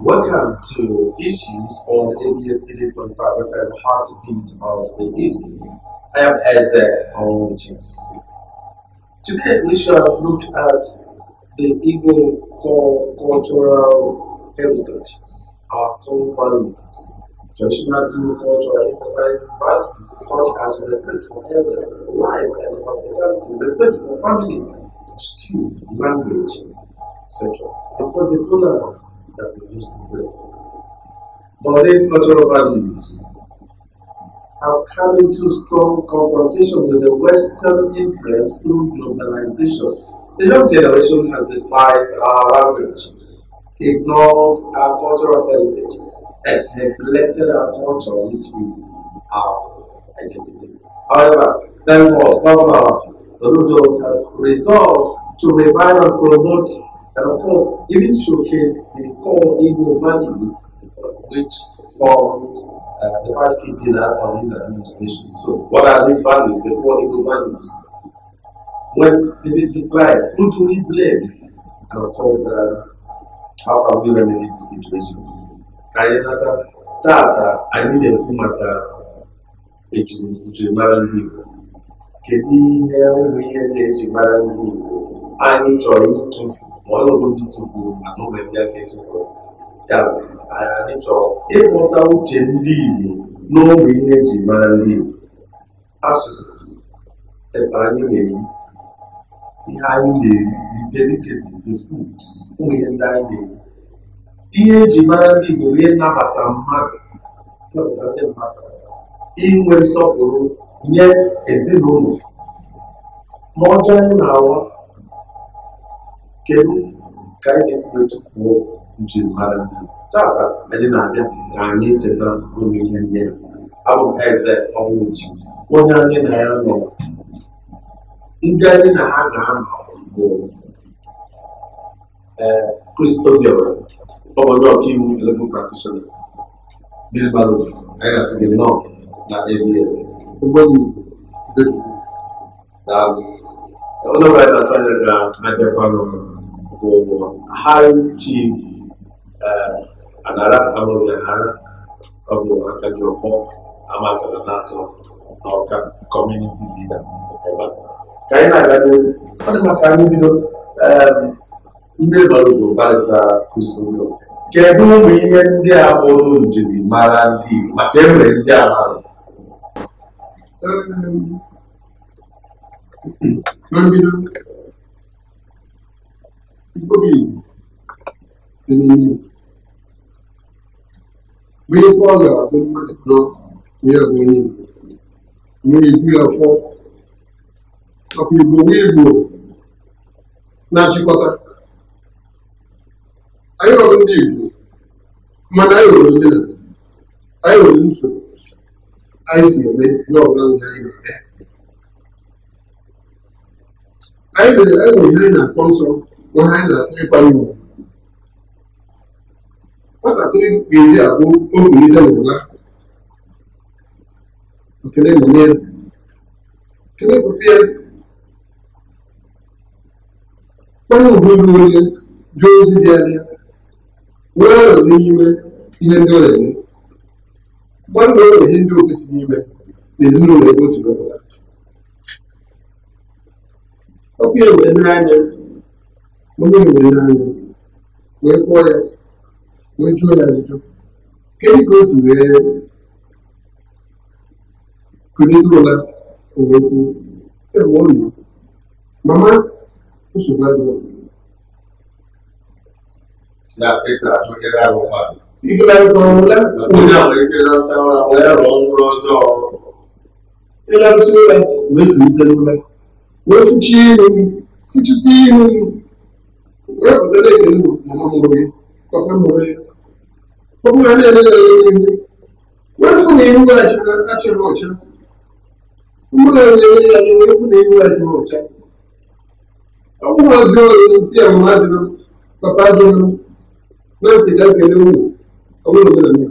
Welcome to Issues on ABS 88.5 FM, Heartbeat of the East. I am Eze Onwuchi. Today we shall look at the Igbo core cultural heritage, our core values. Traditional Igbo culture emphasizes values such as respect for elders, life and hospitality, respect for family, costume, language, etc. Of course, the kola nuts that we used to pray. But these cultural values have come into strong confrontation with the Western influence through globalization. The young generation has despised our language, ignored our cultural heritage, and neglected our culture, which is our identity. However, thank God, Governor Soludo has resolved to revive and promote, and of course, even showcase the core Igbo values which formed the five key pillars of his administration. So, what are these values, the core Igbo values? When did it decline? Who do we blame? And of course, how can we remedy the situation? Ka anyị nata tata, anyị na-ekwu maka njirimara ndị Igbo. Kedu ihe ụmụ ihe ndị eji mara ndị Igbo anyị chọrọ ịtụfu, ma ọ bụ ndị tụfuru, mana ogbe ndị aka etufuru? Ya bụ, anyị chọrọ ịghọta uche ndị Igbo n'ụmụ ihe eji mara ndị Igbo: asụsụ, efe anyị na-eyi, ihe anyị na-eri, the delicacies, the foods, ụmụ ihe ndị anyị na-eri. Ihe eji mara ndị Igbo bụ ịnabata mmadụ, ịnabata ndị mmadụ, inwe nsọpụrụ nye ezinụlọ ma ọjọọ anyị na-awa. Kedu ka anyị ga-esi wee tụfuo njirimara ndị Igbo? Tata anyị na-abịa ka anyị cheta ụmụ ihe ndị a. Abụ m Eze Onwuchi. Onye anyị na ya nọ, ndị anyị na ha ga-anọ bụ ee Chris Obiora, ọ bụ onye ọkaiwu, legal practitioner. Bill Balogun, anyị na-asị gị nnọọ na ABS. Daalụ. Onye ọzọ anyị na-atụ anya ga-abịakwanụ bụ High Chief Anara Amobi Anara. Ọ bụ Akajiọfọ Amachara na-atọ n'Ọka, community leader ebe a. Ka anyị na-aga n'ihu, ọ dị maka anyị bido. Mmiri Balogun, Barrister Chris Obiora, kedu ụmụ ihe ndị a bụrụ njirimara ndị Igbo, maka e nwere ndị a mara? Na mbido, mkpobi Igbo dị n'ime Igbo bụ ife ọ ga-abụ mmadụ nọ na ya bụ onye Igbo nwere ibu ya afọ, maka Igbo bụ Igbo na-achịkọta anyị. Ọ bụ ndị Igbo, mana anyị nwere omenala, anyị nwere usoro anyị si eme ihe ọbụla nwere anyị na-eme. Anyị nwere ihe anyị na-akpọ nsọ na ihe anyị na-akpọ ịkwanye ugwu. Nwatakịrị ga-eji abụ okulite n'ụla, okele mama ya, kele papa ya, kwanye ugwu ruru ya, jụọ ozi dị anya, wee ọnọdụ n'ime ihe ndị ọ na-eme, gbanwee ụlọ ihe ndị o kwesịghị ime n'ezinụlọ ebe o si wepụta ọkụ ya wee n'anya, mama ya wee n'anya, wee kpọọ ya, wee jụọ ya ajụjụ, kedu ka o si wee kulite ụla. O wee kwuo sị, "Ma ọ mama, nsogbu adịghị." Ya esi achụ ịra arụkwa. Ikele akwụkwọ ụla. Onye a nwere ike rọcha ụra wee rọọ nrọ ọjọọ. Ịlarụsị ụra wee kulite n'ụra, wee fụchie ihu, fụchisie ihu, wee pụta na-ekele mama mụrụ gị, papa mụrụ ya. Ọ bụrụ ha na-ele ya n'ihu, wee fụ na ihu achịrị ọcha mụ na ele ya anya, wee fụ na ihu achịrị ọcha. Ọ bụrụ na jụọ onye nsị ya, mama ajụrụ m, papa ajụrụ m, na nsị ka nkele unu. Ọ bụrụ omenala ya,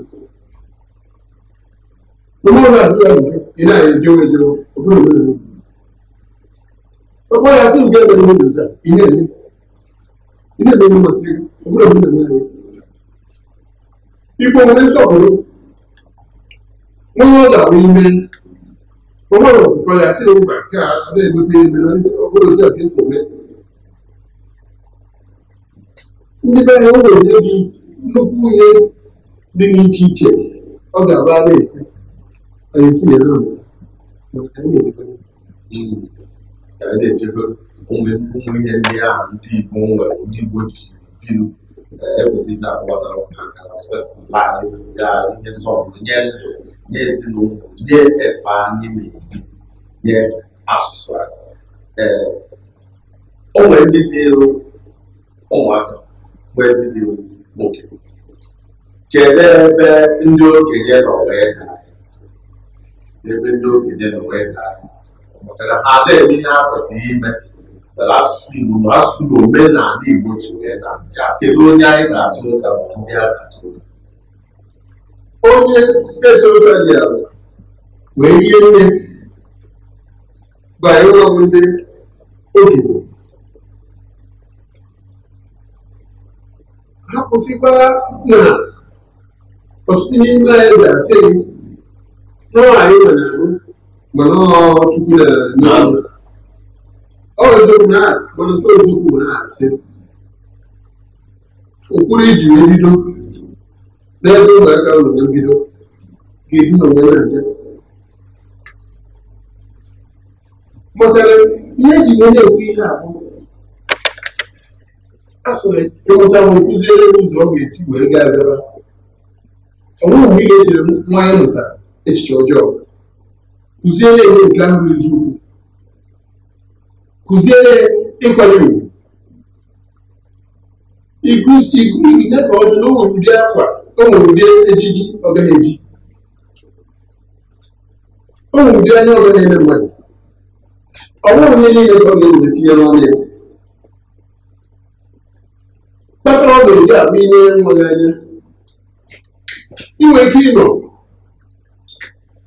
mama ụlọ ajụ ya ajụjụ, ị na-ejewe ejewe. Ọ bụrụ omenala ya, papa ya sị nke mere n'obi ị na-eme, ị na-eme ihe masịrị gị. Ọ bụrụ omenala ya. Igbo nwere nsọpụrụ onye ọ ga-abụ ime onwere ọkpụkpọ ya sị mba nke a na-emepe eme na ọ bụrụ otu a ka esi eme ndị be anyị. O nwere ihe dị nnukwu ihe dị n'iche iche ọ ga-abụ a na-ekwu anyị si ya na mana ka anyị na-edebe. Ka anyị na-echebe ụmụ ụmụ ihe ndị ahụ ndị Igbo nwere, ndị Igbo ji biru. Ekwesịrị na-akpọbatara ụmụaka respect for life ya, ihe nsọpụrụ nye ndụ, nye ezinụlọ, nye ebe anyị na-ebi, nye asụsụ anyị. Ee, o nwere ndị dịrụ ụmụaka, nwee ndị dịrụ nwoke. Kedu ebe ndị okenye nọ wee daa? Ebe ndị okenye nọ wee daa, maka na ha na-eme ihe ha kwesịrị ime were asụsụ Igbo na asụsụ na omenala Igbo ji wee daa ya. Kedu onye anyị ga-atụ ụta ma ndị a ga-atụ ụta? Onye eze ụta dị ala wee rie nne bụ anyị nwa bụ ndị okenye. Ha kwụsịkwa na ọtụtụ n'ime anyị ga-asị gị nọọ anyị nọ na-arụ, mana ọ Chukwu na-enye ụzọ. Ọ bụ eziokwu na asị, mana nke eziokwu bụ na-asị ụkpụrụ iji wee bido n'ebe ụmụaka nọ na mbido ga-edu ha wee na-abịa, maka na ihe eji wee na-ekwu ihe a bụ a sịrị ịmụta nwa, kụziere ya ụzọ ọ ga-esi wee gaa gaba. Ọ bụghị mgbe ị ga-echere nwa ya mụta echiche ọjọọ. Kụziere ya ihe nke ahụ bụ eziokwu, kụziere ya ịkwanye ugwu, ikuzi ime ka ọ dị na o nwere ụdị akwa, o nwere ụdị ejiji ọ gaghị eji, o nwere ụdị anya ọ gaghị ele mmadụ. Ọ bụghị ihe niile ka ọ ga-ewere tinye n'ọnụ ya kpatara ọ ga-eji abụ ime nwa gị anya. Ị nwere ike ịnọ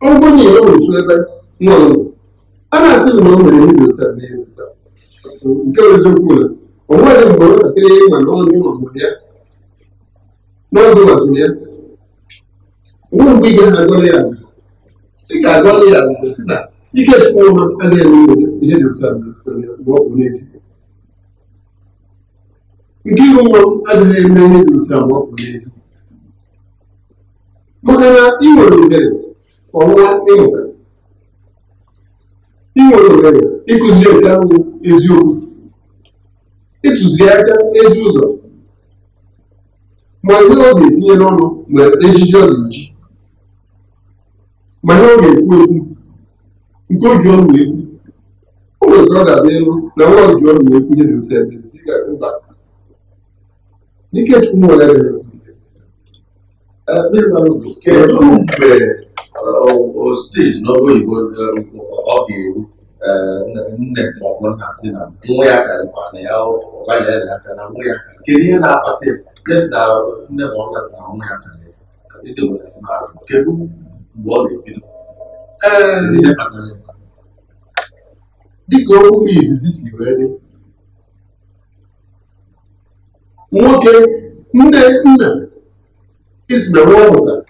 ọgwụgwọ na ịnọ nso ebe nwa nọ, a na-asị m na o mere ihe dị otu a na ihe dị otu a. Nke bụ eziokwu na o nwere mgbe nwatakịrị ịma na ọnụ ịma mụrụ ya n'ọdụ masịrị ya, onwe mgbe ị ga-agọrọ ya agụgọ. Ị ga-agọrọ ya agụgọ si na ike Chukwu nwa adịghị eme ihe dị otu a mgbe ọ bụ n'ezi. Nke iru nwa m agaghị eme ihe dị otu a ma ọ bụ n'ezi, maka na ị nwere ohere fọnwa ịmụta, ị nwere ohere ịkụzi nke ahụ eziokwu, ịtụzi aka ezi ụzọ, ma ihe ọ ga-etinye n'ọnụ, ma ejiji ọ ga-eji, ma ihe ọ ga-ekwu ekwu, nke o ji ọnụ ekwu. O nwere ka ọ ga-abịa ịlụ na nwa o ji ọnụ ekwu ihe dị otu a, ị ga-asị mba, n'ike Chukwu nwa ya agaghị ekwu ihe. Mmiri mmanụ, kedu mgbe o stage n'ọrụ oyibo ọ ga-eru nne ma ọ bụ nna sị na nwa ya karịkwa na ya ọgbanyere ya aka na nwa ya karị? Kedu ihe na-akpata ya? Nne sị na nne ma ọ nna sị na nwa ya karị ya, ndị nwere sị na kedu mgbe ọ ga-ebido? Ee, ihe kpatara ya? Dịka okwu m izizi si wee dị, nwoke nne nna isi na nwa ọ mụtara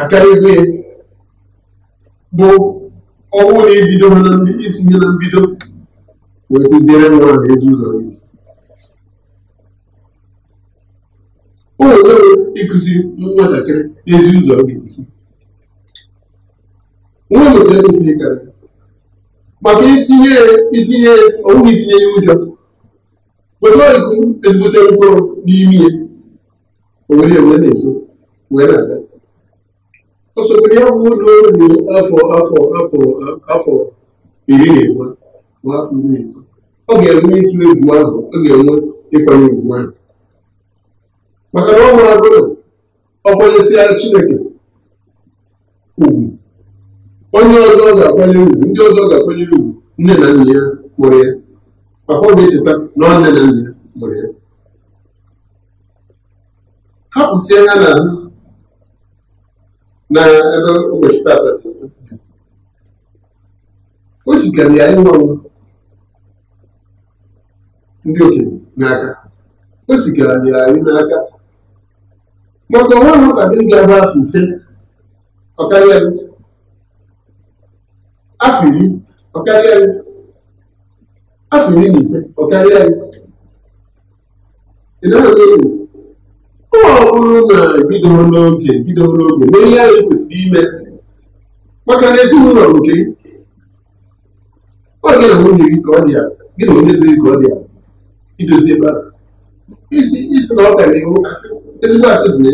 akarịgo ya bụ ọ bụrụ na ibido ha na mbido, isi ihe na mbido wee kụziere nwa ahụ ezi ụzọ ya esi. O nwere ịkụzi nwatakịrị ezi ụzọ ọ ga-esi, nwa nwatakịrị kwesịrị ịkarị maka itinye ya, itinye ya, ọ bụghị itinye ya ụjọ, weta ịkụ ezigbote mkpụrụ n'ime ya, o were ya wee na-eso wee na-aga. Ọ sọgoro ya bụ n'olu afọ 12 ma afọ 13, ọ ga-enwe ịtụ egwu ahụ, ọ ga-enwe ịkwanye ugwu ahụ, maka na ọ mara bụrụ ọ kwanyesịara Chineke ugwu, onye ọzọ ga-akwanyere ugwu, ndị ọzọ ga-akwanyere ugwu nne na nna ya mụrụ ya, maka ọ ga-echeta na ọ nne na nna ya mụrụ ya. Hapụsịa ha na na ebe ụbọchị tata o sikara ya ịnwa nwa ndị okenye n'aka, o sikara ya anyị n'aka. Maka onwe nwatakịrị ga-abụ afọ 5 ọkarịa afọ 10 ọkarịa afọ 15 ọkarịa. Ị na-ahụ ọ bụrụ na bidoro n'oge mee ihe anyị kwesịrị ime maka na ezinụlọ bụ nke ọ gị na nwunye gị ka ọ dị ya, gị na onye be gị ka ọ dị ya idozi ebe a. Isi na ọ karịrị iwu asị, ezigbo asị bụ ya.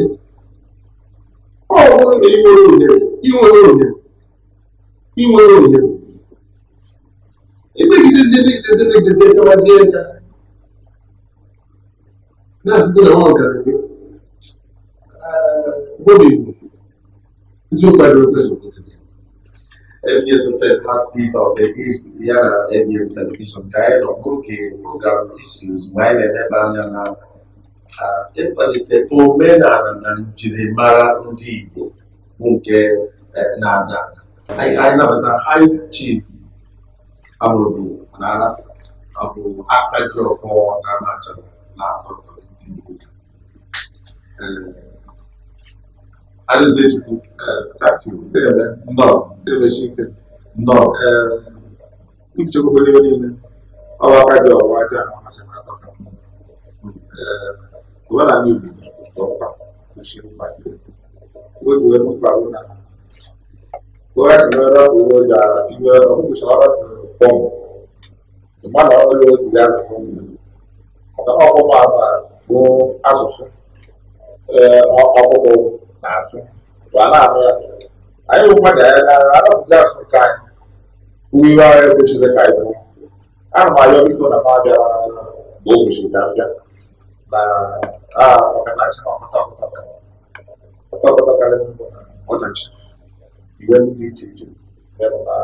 Ọ bụrụ na ị nwere ohere imegidezie megidezie kawazie nka na-asịzi na nwa ọkara gị Igbo eziokwu adịrị kwesịrị. ABS FM Heartbeat of the East ya na ABS Television ka anyị nọ n'oge program Issues mgbe anyị na-eleba anya na ịkwalite omenala na njirimara ndị Igbo bụ nke na-ada ada. Anyị nabata High Chief Amobi Ọnara bụ Akajiọfọ na Amachara na Atọ Community. Arịzechukwu, thank you. Nnọọ. Debe-shike. Nnọọ. Ichekwugo n'ihe niile. Ọ bụ aka dị ọwa aja na ọmasị na atọ ka mma. Omenala Igbo bụ mkpa, kwesịrị mkpa ike. O ji wee mkpa bụ na onye si na ọrụ iwe ji iwe ọkpụkpụ ọrụ pọm. Mmadụ ọrụ o ji ya asụsụ Igbo. Maka na ọkpụkpụ ama bụ asụsụ ọkpụkpụ na-asụ. Wa na-anụ ya. Anyị bụ mmadụ anyị na-arapụzi asụ nke anyị. Uwe ihe anyị kwesịrị ka anyị bụ. Ana m arịọ biko na m abịara mgbe o kwesịrị ka m bịa. Na maka na asị na ọkọta karịa mbụ na ọdachi. Iwe ndị dị iche iche na-eme na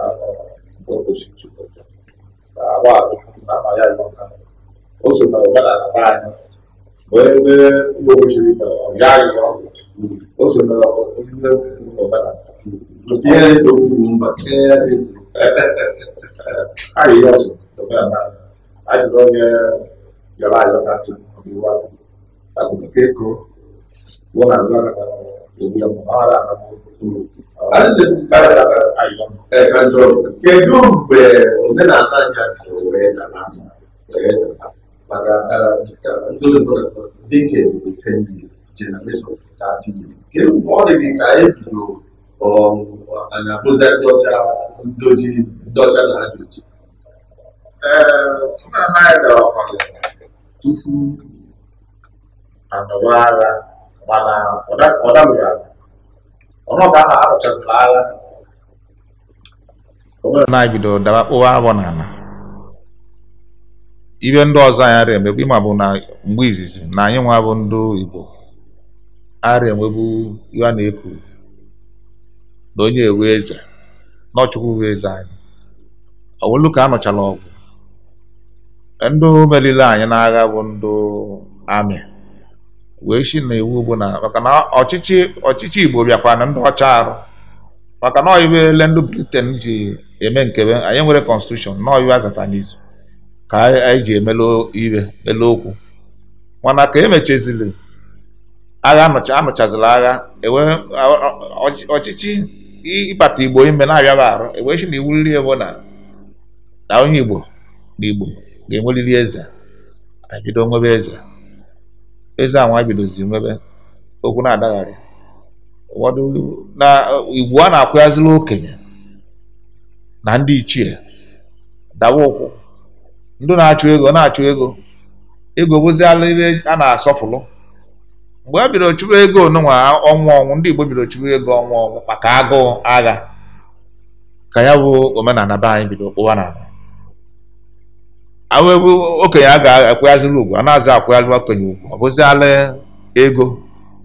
mgbe o kwesịrị nsogbu. Na agba na ama ya yọ na o so na omenala be anyị. Wee ebe igbo kwesịrị ime ọ ya ayọ. O so na ihe omenala. Ayịyọ so omenala anyị. Anyị sị na onye yọrọ ayọ ka ndị ọbịa agụta ka ego gwuo n'azụ aka ka egbu ya ma ọ na Kedu mgbe omenala anyị bidoro wee dara maka ndị oyibo na-asị decade bụ 10 years, generation bụ 30 years. Kedu mgbe ọ dị gị ka anyị bidoro anyị abụzi ndị ọcha ndị ọcha na adị oji? Omenala anyị dara ọkwado tufu anọba agha, mana ọ dalụrụ ala. Ọnụ ka a na-anọchazila agha. Omenala anyị bidoro daba kpụwa abọ n'ala. Ibe ndị ọzọ anyị ara emebu ịma bụ na mgbe izizi na anyị nwa bụ ndị Igbo ara enwebu ya na-eku na onye ewe eze na Ọchukwu bụ eze anyị. Ọ bụrụ ka a nọchala ọgụ ndị meriri anyị n'agha bụ ndị amị wee si na iwu bụ na maka na ọchịchị Igbo bịakwa na ndị ọcha arụ maka na ọiwe ele ndị Britain ji eme nkebe anyị nwere constitution na ọiwe azata n'izu ka anyị ji emelu ibe melu okwu. Mana ka emechazili agha anụchazila agha ewe ọchịchị ịbata Igbo ime na-abịaba arụ ewee si na iwu riri ebo na onye Igbo na Igbo ga-enweriri eze. Abido nwebe eze. Eze anwa bidozi nwebe okwu na-adagharị ụfọdụ na Igbo a na-akwụghaziri okenye na ndị ichie dawa ụkwụ ndị na-achụ ego ego bụziala ebe a na-asọfụlụ. Mgbe a bidoro chụwa ego onunwa ọnwụ ndị Igbo bidoro chụwa ego ọnwụ maka agụụ agha ka ya bụ omenala be anyị bido kpụwa n'ala. Awebụ okenye a ga-akwụghaziri ugwu a na-azị akwụghalụ okenye ugwu ọ bụziala ego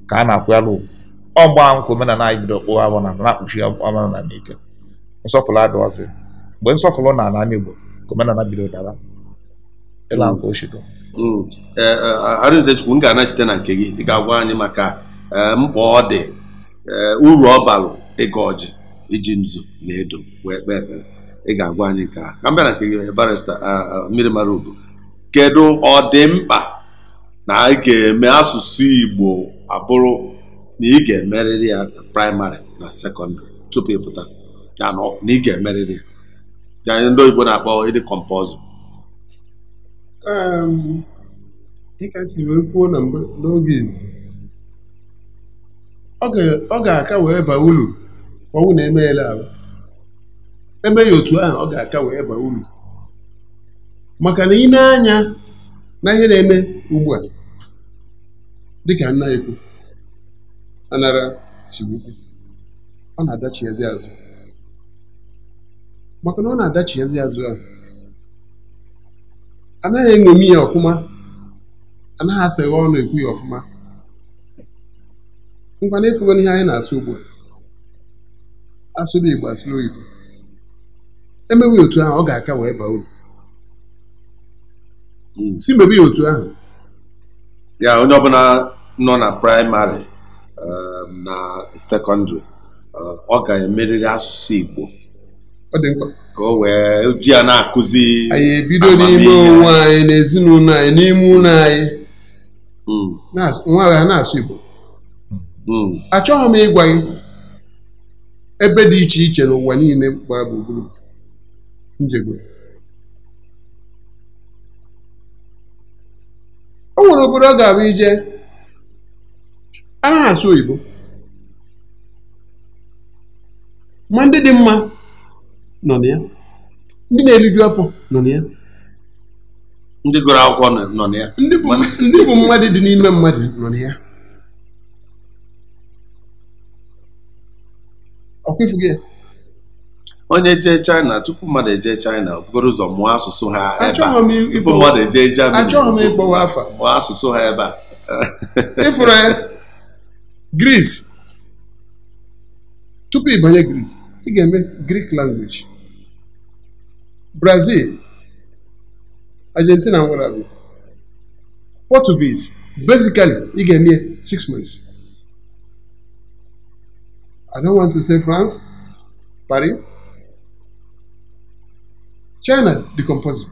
ka a na-akwụghalụ ugwu. Ọ mgbe ahụ ka omenala anyị bido kpụwa abụ na na-akpụchi omenala n'ike. Nsọfụrụ adịghịzị. Mgbe nsọfụrụ na ala Igbo ka omenala bido dara ịla nke oshido. Arịnzechukwu, m ga-anachite na nke gị. Ị ga-agwa anyị maka mkpa ọ dị, uru ọ balụ ịga ọjị iji nzu na edo wee kpee ekpere. Ị ga-agwa anyị nke a. Ka m bịa na nke gị, barista Mmiri Mara Ugo, kedu ọ dị mkpa na a ga-eme asụsụ Igbo abụrụ Na ị ga-emerịrị ya na praịmarị na sekọndịrị tupu ị pụta ya, na ị ga-emerịrị ya. Ya ndị oyibo na-akpọ ịdị compulsory. Dịka si wee kwuo na mbụ n'oge izizi, ọ ga-aka wee baa ulu ma ọ bụ na emeghela ahụ eme ya otu ahụ, ọ ga-aka wee baa ulu, maka na ị na-anya na ihe na-eme ugbu a, dịka nna ekwu anara si ukwu, ọ na-adachiezi azụ, maka na ọ na-adachiezi azụ ahụ, anaghị eṅomi ya ọfụma, anaghị aseghe ọnụ ekwu ya ọfụma. Ngwa, na efugo n'ihe anyị na-asụ ugbu a, asụrụ Igbo, asụrụ oyibo, emewe otu ahụ, ọ ga-aka wee baa uru. Si mebe ya otu ahụ. Ya onye ọbụla nọ na praịmarị na sekọndịrị, ọ ga-emerịrị asụsụ Igbo. Ọ dị mkpa. Ka o wee ji ya na-akụzi. Anyị ebido n'ime onwe anyị, n'ezinụlọ anyị, n'ime ụlọ anyị, nwa agha na-asụ Igbo. Achọghị m ịgwa gị ebe dị iche iche n'ụwa niile gbara gburugburu njegwe. O nwere obodo ọ ga-abụ ije, anaghị asụ oyibo, ma ndị dị mma nọ na ya, ndị na-eriju afọ nọ na ya, ndị gụrụ akwụkwọ nọ na ya, ndị bụ mmadụ dị n'ime mmadụ nọ na ya. Ọkwa ifu gị ya? Onye jee China, tupu mmadụ eje China, o bugoro ụzọ mụọ asụsụ ha ebe a. Tupu mmadụ eje Germany, achọghị m ịkpọwa afa, mụọ asụsụ ha ebe a. Ịfụrụ ya, Greece, tupu ị banye Greece, ị ga-eme Greek language. Brazil, Argentina nwere abịa Portuguese, basically ị ga-eme 6 months. I don't want to say France, Paris, China dị compulsory.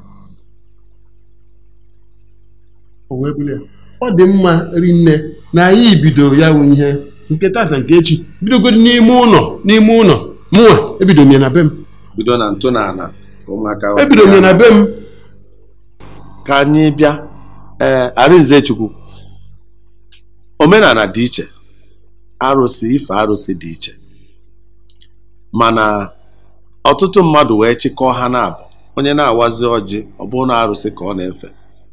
O wee bụrụ ya, ọ dị mma rinne na anyị bido ya wụ ihe nke tata nke echi, bidogodi n'ime ụlọ, n'ime ụlọ mụnwa ebido m ya na be m, bido na ntọala ụmụaka, ebido m ya na be m. Ka anyị bịa ee Arinzechukwu, omenala dị iche, arụsị, ife arụsị dị iche, mana ọtụtụ mmadụ wee chịkọọ ha na-abụ onye na-awazi ọjị, ọ bụrụ na arụsị ka ọ na-efe,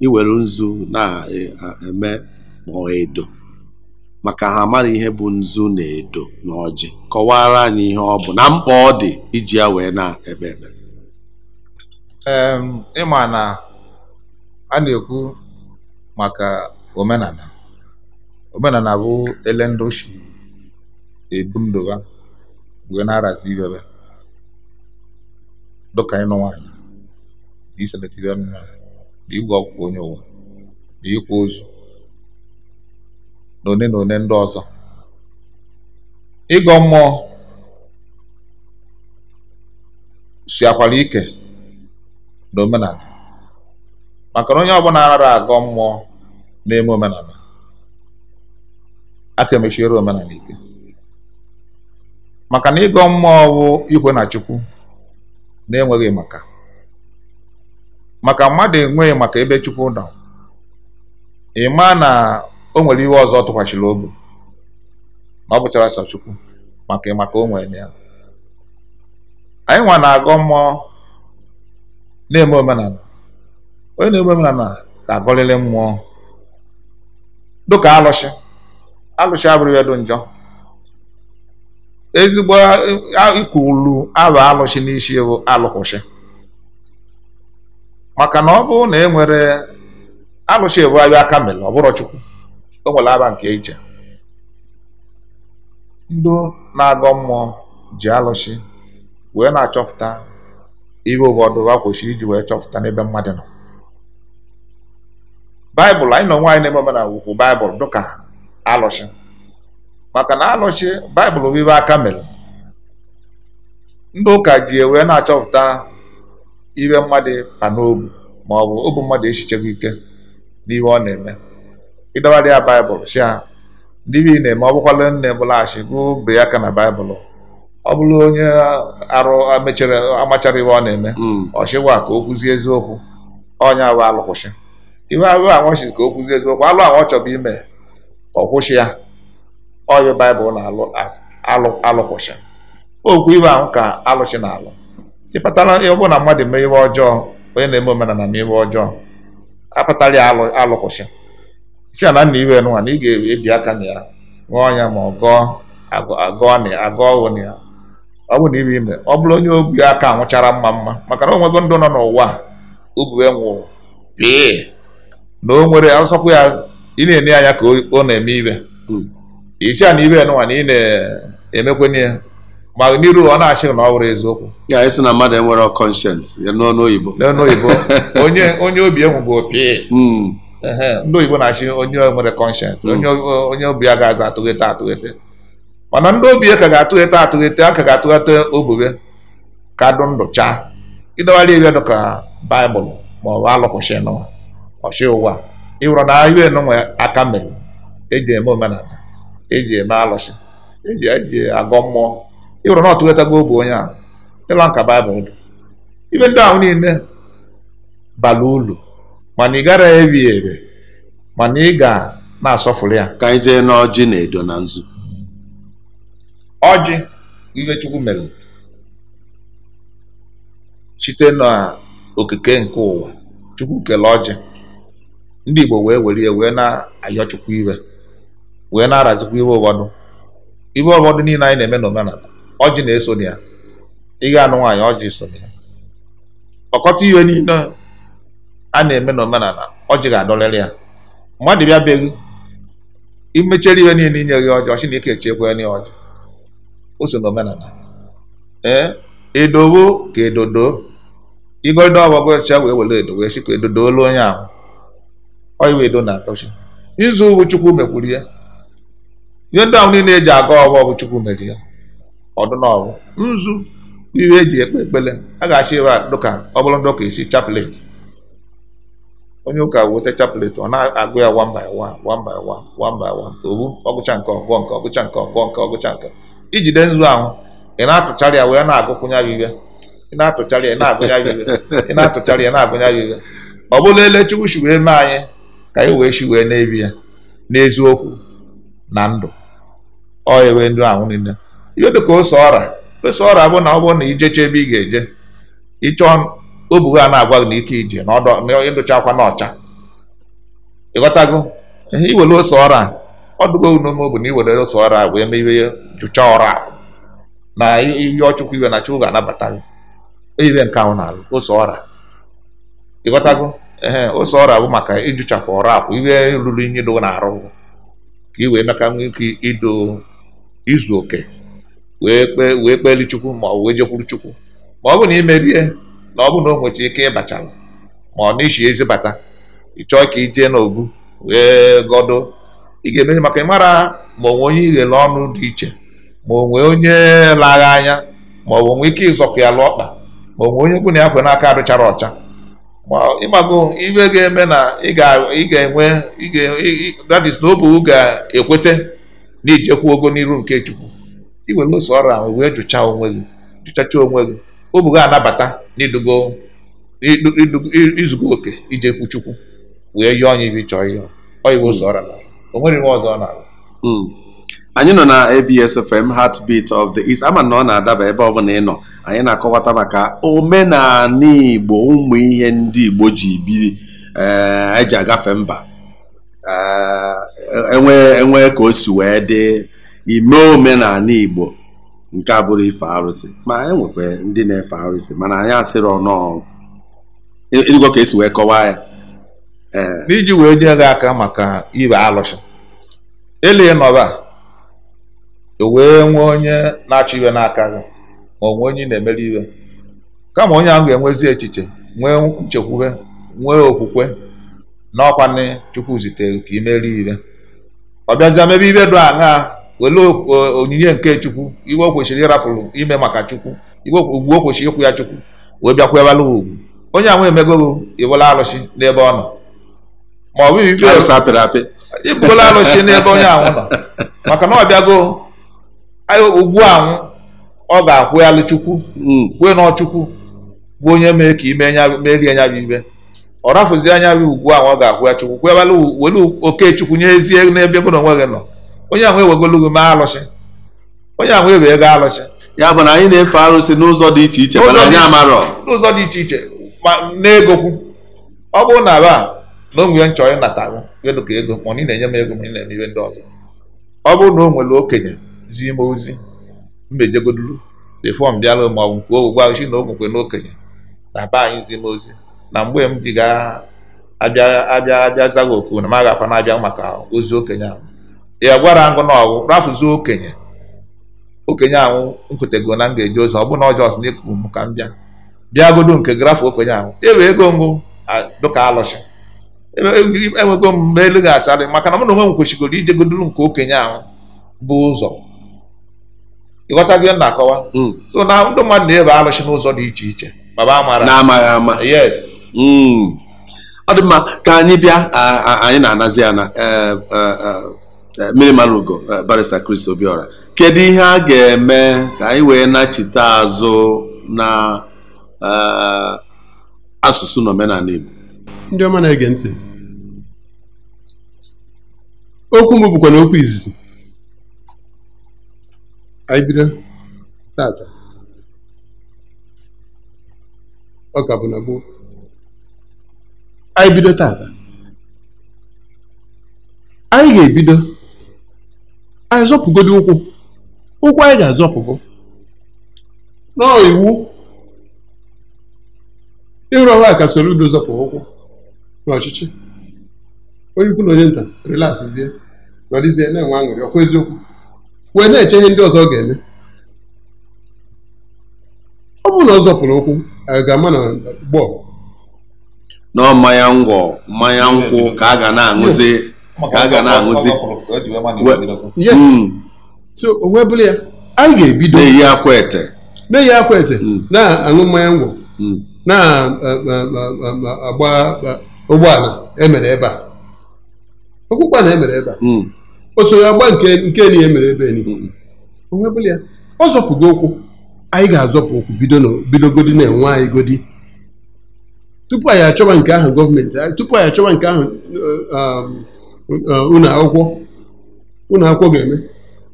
iwere nzu na-eme ma ọ edo, maka ha amara ihe bụ nzu na edo na ọjị. Kọwara anyị ihe ọ bụ na mkpa ọ dị iji ya wee na-ekpe ekpere. Ịma na a na-ekwu maka omenala. Omenala bụ ele ndị ochie ebu ndụ ha wee na-arazi ibebe, dịka ịnụ nwaanyị, na iseletibe mma, na igwe ọgwụgwọ onye ụwa, na ịkwa ozu, na one na one ndị ọzọ. Ịgọ mmụọ siakwara ike na omenala, maka na onye ọbụla anaghị agọ mmụọ na-eme omenala, aka emechiere omenala ike, maka na ịgọ mmụọ bụ ikwe na Chukwu na-enweghị maka mmadụ enweghị maka ebe Chukwu nọ, ị maa na o nwere iwe ọzọ tụkwasịrị obi na ọ bụchara sọ Chukwu, maka maka o nwere ya. Anyị nwa na-agọ mmụọ na-eme omenala. Onye na-eme omenala ga-agọlịrị mmụọ, dịka alụsị. Alụsị abụrụ ya dị njọ, ezigbo ikwulu alụ alụsị n'isi bụ alụkwụsị, maka na ọ bụrụ na e nwere alụsị ebu abịa aka mere ọ bụrụ Chukwu, o nwere aba nke iche. Ndị na-agọ mmụọ ji alụsị wee na-achọpụta ihe ụfọdụ ha kwesịrị iji wee chọpụta n'ebe mmadụ nọ. Baịbụl anyị na onwe anyị na-eme omenala wukwu Baịbụl dịka alụsị, maka na alụsị Baịbụl bụ ibe aka mere ndị ụka ji wee na-achọpụta ibe mmadụ pa n'obu, ma ọ bụ obu mmadụ echicheghị ike n'ihe ọ na-eme. Ịdọbara ya Baịbụl si ya Ndị bi na-eme ọ bụkwala nne bụlaghachi gụ be aka na Baịbụl, ọ bụrụ onye arụ mechara amachara iwe ọ na-eme, ọchịwa ka o kwuzie eziokwu, onye ahụ alụkwụsị iwe ahụ anwụchi ka o kwuzie eziokwu, alụ ahụ ọ chọbụ ime ọ kwụsị ya. Ọyụ Baịbụl na-alụ alụkwụsị okwu iwe ahụ ka alụsị na-alụ. Ịkpatara ọ bụrụ na mmadụ mee iwe ọjọọ, onye na-eme omenala ma iwe ọjọọ akpatara ya alụkwụsị, si na nna iwe nwa na ị ga-ebi aka na ya ṅụọ ya ma ọ gọọ agọọ na ya agọọ ọghụ na ya. Ọ bụrụ na iwe ime ọ bụrụ onye obi aka anwụchara mma mma, maka na o nwego ndụ nọ n'ụwa ubue nwụrụ pee na o nwere ọsọkwa ya, ị na-ene anya ka ọ na-eme iwe isi a na iwe nwa na ị na-emekwenye ya, ma n'iru ọ na-achị na ọ bụrụ eziokwu ya isi na mmadụ enwere conscience ya n'ọnụ oyibo, n'ọnụ oyibo onye obi enwugo pee. Ndị oyibo na-achị onye nwere conscience, onye obi ya ga-aza atụghete atụghete, mana ndị obi ka ga-atụghete atụghete, aka ga-atụghete obube ka dụ ndụ chaa ịdọwara iwe dị ka Baịbụl ma ọ bụ alụkwụsị nụwa ọchị ụwa ịwụrụ na iwe nụnwa aka mere eji eme omenala, eji eme alụsị, eji agọ mmụọ, ịwụrụ na ọtụghetago obu onye ahụ ịlọ nka Baịbụl dị. Ibe ndị ahụ niile bara uru, mana ị gara ebi ebe, mana ị ga na-asọfụrụ ya. Ka anyị jee n'ọjị na edo na nzu. Ọjị iwe Chukwu mere site n'okike nke ụwa, Chukwu kele ọjị, ndị Igbo wee were ya wee na-ayọ Chukwu iwe, wee na-arazikwa iwe ụfọdụ. Iwe ụfọdụ niile anyị na-eme n'omenala, ọjị na-eso na ya. Ị ga-anụ nwaanyị, ọjị so na ya. Ọkọta iwe niile a na-eme n'omenala, ọjị ga-adọlịrị ya. Mmadụ bịa beghị imechere iwe niile inye gị ọjị, ọchị na ike echekwa ya ọjị, o so n'omenala. Ee, edowo ka edodo igodo ọgbagọcha wee were edo wee sị ka edodo olu onye ahụ, ọ iwe edo na-akọchi izu ugwu Chukwu mekwuru ya. Ihe ndị ahụ niile eji aga ọgbọ bụ Chukwu mere ya ọdụnọbụ nzu ihe eji ekpe ekpele a ga-achị ebe a dụka ọ bụrụ ndị ụka isi chaplet, onye ụka weta chaplet ọ na-agụ ya one by one, one by one, one by one, ogbu ọgụcha nke ọgụọ nke ọgụcha nke ọgụọ nke ọgụcha nke ijide nzu ahụ ị na-atụchara ya wee na-agụkwụnya ya iwe, ị na-atụchara ya na-agụnya ya iwe, ị na-atụchara ya na-agụnya ya iwe. Ọ bụla ele Chukwu si wee mee anyị ka anyị wee si wee na-ebi ya n'eziokwu na ndụ, ọ ewe ndụ ahụ niile. Ihe dịka ose ọra, ose ọra bụ na ọ bụrụ na ijecha ebe ị ga-eje ịchọọ obugo a na-agwa gị na ike ije na ọdọ ịdụchakwa n'ọcha, ịghọtago ihe iwere ose ọra ọ dụgo n'ume bụ na iwere ose ọra wee mee ihe jụcha ọra na ihe ọchukwu iwe na Chukwu ga-anabata gị iwe nke ahụ na-alụ ose ọra, ịghọtago ee. Ose ọra bụ maka ịjụchafụ ọra akwụ iwe ruru inyi do na-arụ ka i wee meka nwee ike ido izu oke wee kpeeli Chukwu ma ọ wee jekwuru Chukwu. Ma ọ bụ na ị merie na ọ bụ na o nwecha ike ịbachala ma ọ na-eshi ezibata ị chọọ ka i jee n'obu wee gọdo, ị ga-emeri maka ị mara ma onwe onye ighele ọnụ dị iche, ma onwe onye lagha anya, ma ọ bụ onwe ike ịzọkụ ya lụọ ọkpa, ma onwe onye kwụ na ya kwe n'aka adụchara ọcha, ma ịmago iwe ga-eme na ị ga-enwe that is na obu ga-ekwete na ijekwu ogo n'iru nke Chukwu. Iwere ose ọrụ ahụ wee jụchaa onwe gị, jụchacha onwe gị, obu ga-anabata n'idugo izugo oke ijekwu Chukwu wee yọọ onye ibe chọọ ihe ọ iwe ose ọra na o nwere ihe ọzọ ọ na-arụ. Anyị nọ na ABS FM Heartbeat of the East. Ama na ọ na-adaba ebe ọ bụla ị nọ. Anyị na-akọwata maka omenala Igbo, ụmụ ihe ndị Igbo ji biri eji agafe mba, enwe ka o si wee dị ime omenala Igbo nke abụrụ ife arụsị, ma enwekwa ndị na-efe arụsị, mana anyị asịrị ọnụ ịgọ ka esi wee kọwaa ya. N'iji wee nye gị aka maka ibe alụsị elie nọba wee nwee onye na-achọ iwe n'aka gị ma onwe onye na-emere iwe, kama onye ahụ ga-enwezi echiche, nwee nchekwube, nwee okwukwe na ọkwanị Chukwu zitere ka imeri iwe, ọ bịazịa mebe iwe dụ aṅaa wele onyinye nke Chukwu, iwe o kwesịrị ịrafụrụ ime maka Chukwu, iwe ugwu o kwesịrị ịkwụ ya Chukwu wee bịakwewala ugwu onye ahụ emegogo iwela alụsị n'ebe ọ nọ, ma ọ bụ ibe arụsị apịrị apị, Ibugola alụsị n'ebe onye anwụ nọ maka na ọ bịago ugwu anwụ ọ ga-akwụ ya Chukwu kwue na Chukwu bụ onye mee ka ime merie nya bụ ibe ọ rafụzi anya bụ ugwu ahụ ọ ga-akwụ ya Chukwu kwebala welu oke Chukwu nye ezie n'ebe bụ na onwe gị nọ onye ahụ ewegolu gị mee alụsị onye ahụ ewe ego alụsị ya bụ na anyị na-efe arụsị n'ụzọ dị iche iche mana anyị amarọ n'ụzọ dị iche iche ma n'egokwu ọ bụrụ na ba na o nwere nchọ ịnata gị ego ka ego ma ị na-enye m ego ma ị na-eme ihe ndị ọzọ ọ bụrụ na o nwere okenye zi m ozi mbejegodulu before m bịara ma ọ bụ nke ogwugwu ahụ si na ogwukwe na okenye na be anyị zi m ozi na mgbe m ji ga-abịa abịa abịa zaghị oku na m agakwa na-abịa maka ozi okenye ahụ ya gwara ngụ na ọgwụ rafụzi okenye okenye ahụ nkwetego na m ga-eje ozi ọ bụ na ọjọọ na eku m ka m bịa bịagodo nke grafu okenye ahụ ewe ego ngụ dịka alụsị enwego m mgbe elu ga-asarị maka na mụ na onwe m kwesịgoro ijegoduru nke okenye ahụ bụ ụzọ ịghọta gị na-akọwa so na ndị mmadụ na-ebe alụsị n'ụzọ dị iche iche baba amara na-amaghị ama. Yes. Ọ dị mma ka anyị bịa anyị na-anazi ana mmiri mara ugo Barrister Chris Obiora, kedu ihe a ga-eme ka anyị wee nachite azụ na asụsụ na omenala Igbo? Ndị ọma na-ege ntị, okwu m bụkwa na okwu izizi anyị bido tata ọ ka bụ na gboo anyị bido tata anyị ga-ebido anyị zọpụgodi ụkwụ ụkwụ anyị ga-azọpụbụ nọọ iwu ịrụ ọrụ a ka Soludo zọpụ ụkwụ n'ọchịchị onye ukwu na onye nta relaxzie nọdịzie na-enwe aṅụrị ọkwa eziokwu wee na-eche ihe ndị ọzọ ọ ga-eme. Ọ bụrụ na ọ zọpụrụ ụkwụ a ga-ama na gbọọ na mmanya ngwọ mmanya nkwụ ka a ga na-aṅụzi ka a ga na-aṅụzi. Yes. So o wee bụrụ ya anyị ga-ebido na-eyi akwa ete na-eyi akwa ete na-aṅụ mmanya ngwọ na-agba ụgbọala emere ebe a ụgbọala emere ebe a o so ya agba nke nke ni emere ebe ni o wee bụrụ ya ọ zọpụgo ụkwụ anyị ga-azọpụ ụkwụ bido bidogodi na-enwe anyị godi tupu anyị achọba nke ahụ gọọmenti tupu anyị achọba nke ahụ ụlọ akwụkwọ ga-eme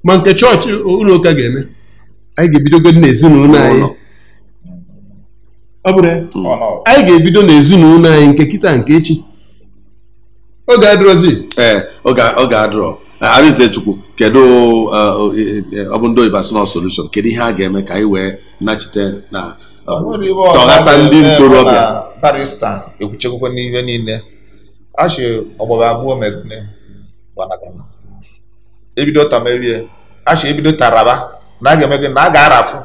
ma nke chọọchị ụlọ ụka ga-eme anyị ga-ebidogodi n'ezinụlọ anyị ọ bụrụ anyị ga-ebido n'ezinụlọ anyị nke kịta nke echi oge adịrọzi. Ee, oge adịrọ. Arinzechukwu, kedu ọ bụ ndị oyibo asị na solution, kedu ihe a ga-eme ka anyị wee nachite na tọghata ndị ntorobịa? Barrister ekwuchekwukwe n'ihe niile achị ọgbọba abụọ megune gbanagana ebido tamerie achị ebido taraba na a ga-eme gị na a ga-arafụ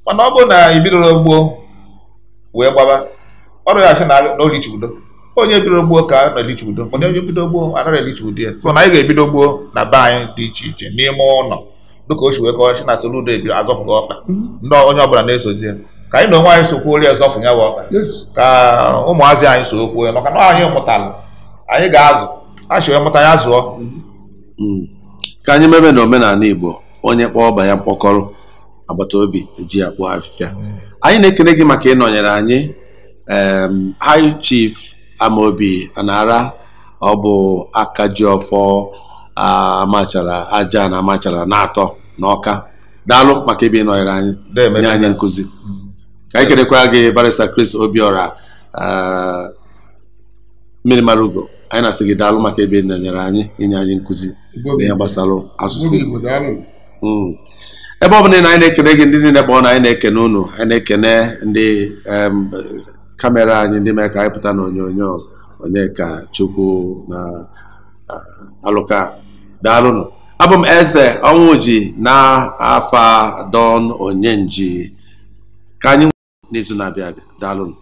mana ọ bụrụ na ibidoro gboo wee gbaba ọrụ ya achị na olichiudo onye bidoro gboo ka a na-elichiudo mana onye bido gboo anaghị elichiudo ya. So na anyị ga-ebido gboo na be anyị dị iche iche n'ime ụlọ dịka o si wee kọwa si na Soludo ebi azọfụgo ọkpa ndị onye ọbụla na-esozi ya ka anyị na onwe anyị sokwuo ori azọfụ ya bụ ọkpa ka ụmụazị anyị so okwu ya maka na anyị mụtalụ anyị ga-azụ achị onye mụta ya zụọ. Ka anyị mebe na omenala Igbo onye kpọọ ọba ya mkpọkọrọ agbata obi eji ya kpụọ afịfịa. Anyị na-ekele gị maka ịnọnyere anyị. High Chief Amobi Anara, ọ bụ Akajiọfọ amachara aja na amachara na-atọ n'Ọka, daalụ maka ebe ịnọnyere anyị nye anyị nkụzi. Ka anyị kelekwa gị Barrister Chris Obiora mmiri mara ugo, anyị na-asị gị daalụ maka ebe ịnọnyere anyị inye anyị nkụzi n'ihe gbasara asụsụ Igbo. Ebe ọ bụla na anyị na-ekene gị ndị niile kpọọ na anyị na-ekene unu, anyị na-ekene ndị kamera anyị ndị mere ka anyị pụta n'onyonyo Onyeka Chukwu na Alụka, daalụnụ. Abụ m Eze Ọnwụji na afa Don Onyenji. Ka anyị n'izu na-abịa abịa, daalụnụ.